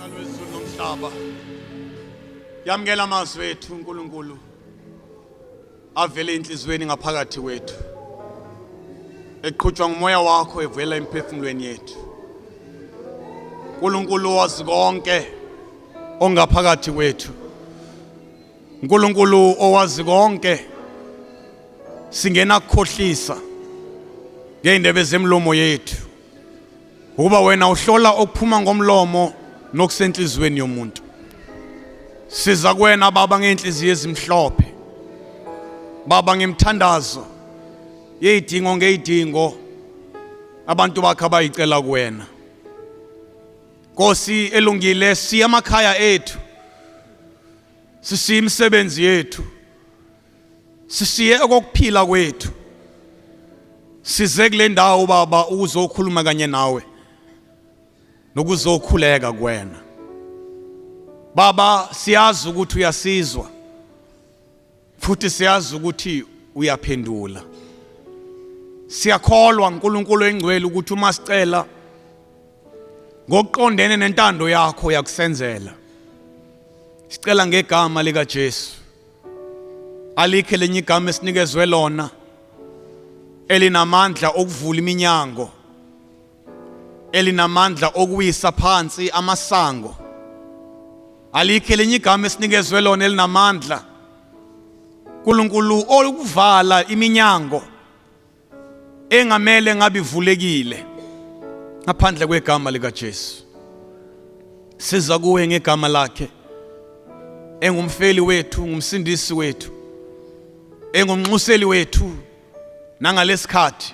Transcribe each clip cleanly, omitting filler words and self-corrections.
Mdali wezulu nomhlaba. Yamukela amazwi ethu uNkulunkulu avele enhliziyweni ngaphakathi kwethu. Eqhutshwa ngumoya wakho evela emphefumulweni yethu. uNkulunkulu wazi konke ongaphakathi kwethu. uNkulunkulu owazi konke singena kukhohlisa ngeindebe zemlomo yethu. Ukuba wena uhlola okuphuma ngomlomo nokusenhliziyweni yomuntu. Siza kuwena baba ngeenhliziyo ezimhlophe. Baba ngemthandazo yezidingo ngezidingo abantu bakhe abayicela kuwena. Nkosi elungile siya amakhaya ethu. Sisiya imisebenzi yethu. Sisiye okokuphila kwethu. Size kule ndawo baba ukuzokhuluma kanye nawe nokuzokhuleka kuwena. Baba siyazi ukuthi uyasizwa futhi siyazi ukuthi uyaphendula. Siyakholwa uNkulunkulu engcwele ukuthi uma sicela ngokuqondene nentando yakho uyakusenzela. Sicela ngegama lika Jesu. Alikho elinye igama esinikezwe lona elinamandla okuvula iminyango, elinamandla okuwisa phansi amasango. Alikho elinye igama esinikezwe lona elinamandla uNkulunkulu okuvala iminyango engamele ngabe ivulekile ngaphandle kwegama likaJesu. Siza kuwe ngegama lakhe engumfeli wethu, ngumsindisi wethu, engumnxuseli wethu nangalesikhathi.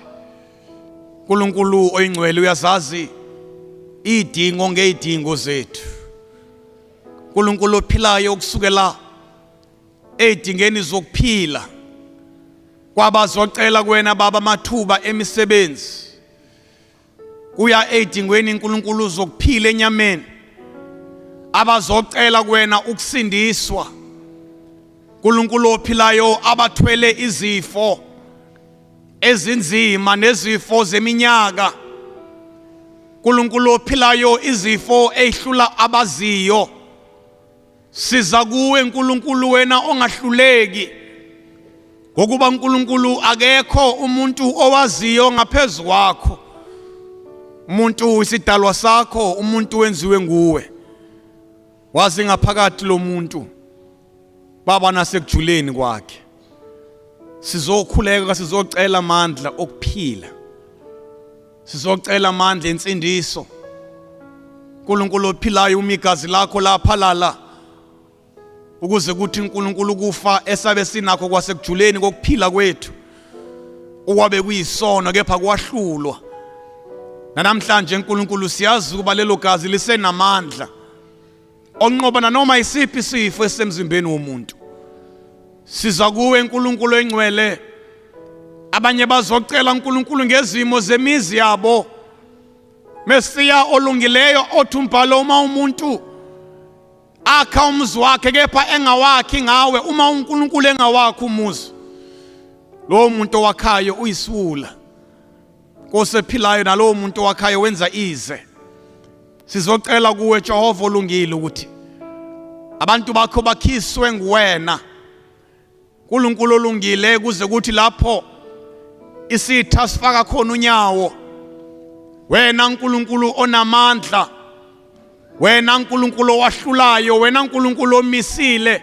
uNkulunkulu oyingcwele uyazazi idingo ngezidingo zethu. uNkulunkulu ophilayo kusukela ezidingeni zokuphila kwabazocela kuwena baba amathuba emisebenzi kuya ezidingweni uNkulunkulu zokuphila enyameni abazocela kuwena ukusindiswa uNkulunkulu ophilayo abathwele izifo ezinzima nezifo zeminyaka uNkulunkulu ophilayo izifo ezihlula abaziyo Siza kuwe nkulunkulu wena ongahluleki ngokuba uNkulunkulu akekho umuntu owaziyo ngaphezu kwakho. Umuntu isidalwa sakho, umuntu wenziwe nguwe. Wazi ngaphakathi lomuntu baba nasekujuleni kwakhe. Sizokhuleka sizocela amandla okuphila. Sizocela amandla ensindiso. uNkulunkulu ophilayo uma igazi lakho laphalala ukuze kuthi uNkulunkulu kufa esabe sinakho kwasekujuleni kokuphila kwethu okwabe kuyisono kepha kwahlulwa. Namhlanje uNkulunkulu siyazi ukuba lelo gazi lisenamandla onqoba nanoma isiphi isifo esisemzimbeni womuntu. Siza kuwe uNkulunkulu engcwele. Abanye bazocela uNkulunkulu ngezimo zemizi yabo. Mesiya olungileyo othi umbhalo uma umuntu akha umuzi wakhe kepha engawakhi ngawe, uma uNkulunkulu engawakhi umuzi, lowo muntu owakhayo uyisiwula. Nkosi ephilayo, nalowo muntu owakhayo wenza ize. Sizocela kuwe Jehova olungile ukuthi abantu bakho bakhiswe nguwena uNkulunkulu olungile, kuze kuthi lapho isitha sifaka khona unyawo, wena uNkulunkulu onamandla, wena uNkulunkulu owahlulayo, wena uNkulunkulu omisile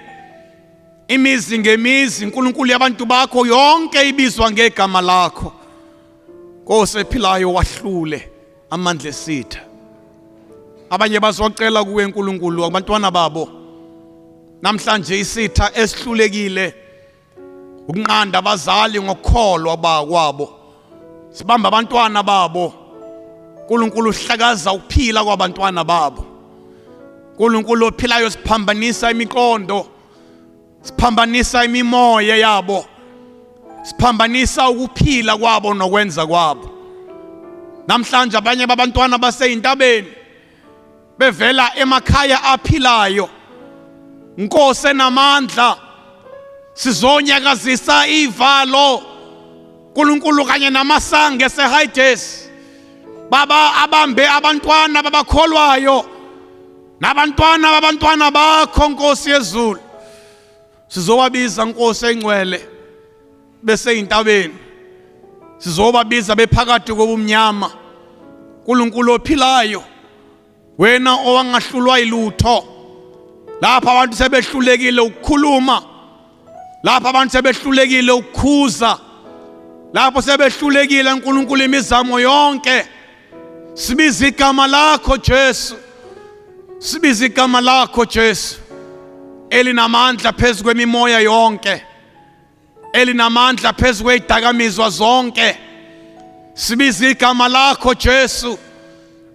imizi ngemizi, uNkulunkulu yabantu bakho yonke ibizwa ngegama lakho. Nkosi ephilayo, wahlule amandla esitha. Abanye bazocela kuwe uNkulunkulu abantwana babo namhlanje isitha esihlulekile ukunqanda abazali ngokukholwa kwabo, sibamba abantwana babo. uNkulunkulu uhlakaza ukuphila kwabantwana babo. uNkulunkulu ophilayo siphambanisa imiqondo, siphambanisa imimoya yabo, siphambanisa ukuphila kwabo nokwenza kwabo. Namhlanje abanye babantwana baseyintabeni bevela emakhaya aphilayo. Nkosi enamandla, sizonyakazisa ivalo uNkulunkulu kanye namasango eseHades. Baba abambe abantwana babakholwayo. Nabantwana babantwana bakho Nkosi yezulu sizobabiza Nkosi engcwele bese intabeni, sizobabiza bephakathi kobumnyama. uNkulunkulu ophilayo, wena owangahlulwa yilutho, lapha abantu sebehlulekile ukukhuluma, lapha abantu sebehlulekile ukukhuza, lapho sebehlulekile uNkulunkulu imizamo yonke, sibiza igama lakho Jesu, sibiza igama lakho Jesu elinamandla phezu kwemimoya yonke, elinamandla phezu kwezidakamizwa zonke. Sibiza igama lakho Jesu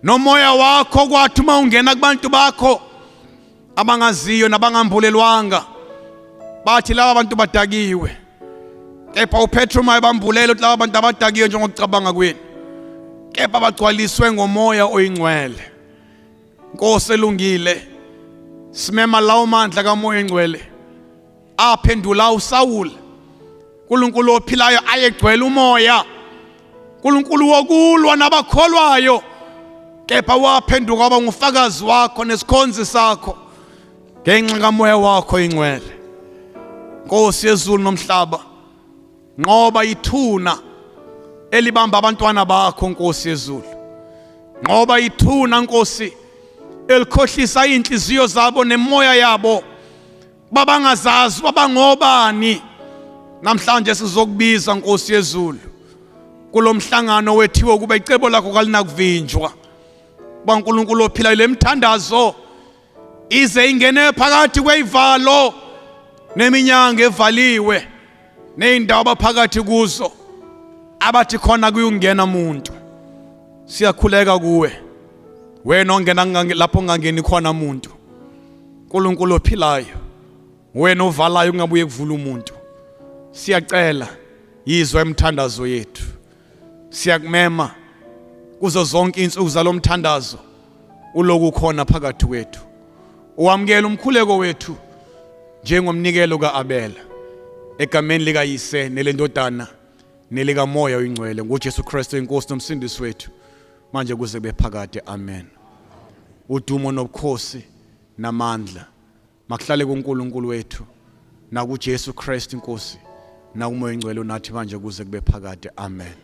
nomoya wakho, kwathi uma ungena kubantu bakho abangaziyo nabangambulelwanga, bathi laba bantu badakiwe, kepha uPetru uma ebambulela ukuthi laba bantu abadakiwe njengokucabanga kwenu, kepha bagcwaliswe ngomoya oyingcwele. Nkosi elungile, simema lawo mandla kamoya oyingcwele aphendula uSawule. uNkulunkulu ophilayo ayegcwele umoya, uNkulunkulu wokulwa nabakholwayo, kepha waphenduka waba ngufakazi wakho nesikhonzi sakho ngenxa kamoya wakho ingcwele. Nkosi yezulu nomhlaba, nqoba ithuna elibamba abantwana bakho. Nkosi yezulu, nqoba ithuna Nkosi elikhohlisa inhliziyo zabo nemoya yabo, babangazazi babangobani. Namhlanje sizokubiza Nkosi yezulu kulomhlangano wethiwe ukuba icebo lakho kalinakuvinjwa. BaNkulunkulu ophilayo, lemthandazo ize ingene phakathi kweyivalo neminyango evaliwe nezindawo abaphakathi kuzo abathi khona kuyungena umuntu. Siyakhuleka kuwe wena ongena lapho ungangeni khona umuntu. uNkulunkulu ophilayo, wena ovalayo kungabuye kuvula umuntu, siyacela yizwa imithandazo yethu. Siyakumema kuzo zonke insuku zalomthandazo, uloku khona phakathi kwethu, uwamukele umkhuleko wethu njengomnikelo kaAbela, egameni likaYise nelendodana nelikaMoya oyingcwele, ngoJesu Kristu inkosi nomsindisi wethu, manje kuze kube phakade. Amen. Udumo nobukhosi namandla makuhlale kuNkulunkulu wethu nakuJesu Kristu inkosi nakuMoya oyingcwele unathi manje kuze kube phakade. Amen.